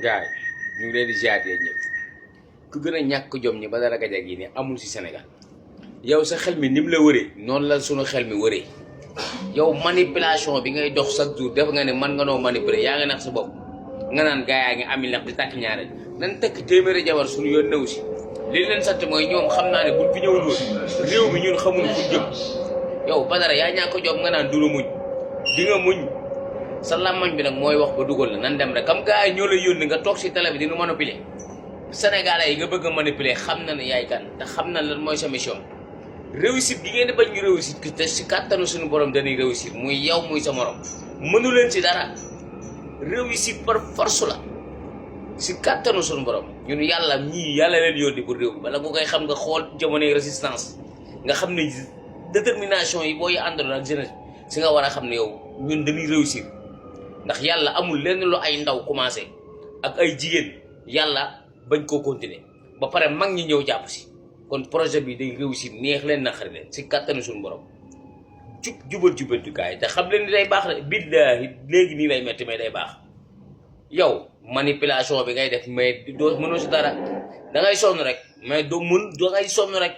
gaay ñu ngi leen di ziaré ñëpp ku gëna ñak jom ñi ba dara gajak yi ni amul ci Sénégal yow sa xel mi nim la wëré non la suñu xel mi wëré yow manipulation bi ngay dox chaque jour def nga ne man nga no manipuler ya nga nax sa bop nga nan gaay nga amil nak di tak ñaarel nan tek téméré jabar suñu yoon neew ci li leen sant moy ñoom xamna ne buñ fi ñëwul woon réew mi ñun xamuñu fu jëm yow badara ya ñak jom nga nan dulu muñ di nga muñ sa lamagne bi nak moy wax ba duggal la nan dem rek kam gaay ñoo lay yoni nga tok ci télé bi di nu manipuler sénégalais yi nga bëgg manipuler xamna ne yaay kan te xamna lan moy sa mission réussite gi ngeen bañ ñu réussite te ci katanu suñu borom dañuy réussir muy yow muy sa morom mënu leen ci dara réussite par force la ci katanu suñu borom ñun yalla ñi yalla leen yoni pour réew bala nga koy xam nga xol jamono résistance nga xam ne détermination yi boy andal ak jeunesse ci nga wara xam ne yow ñun dañuy réussir ndax yalla amul lenn lu ay ndaw commencé ak ay jigen yalla bañ ko continuer ba paré mag ñi ñew japp ci kon projet bi day réussir neex leen na xari leen ci katanu suñu borom jubal du gaay te xam leen ni day bax billahi légui ni lay metti may day bax yow manipulation bi ngay def mais do mëno ci dara da ngay sonn rek mais do mën do ngay sonn rek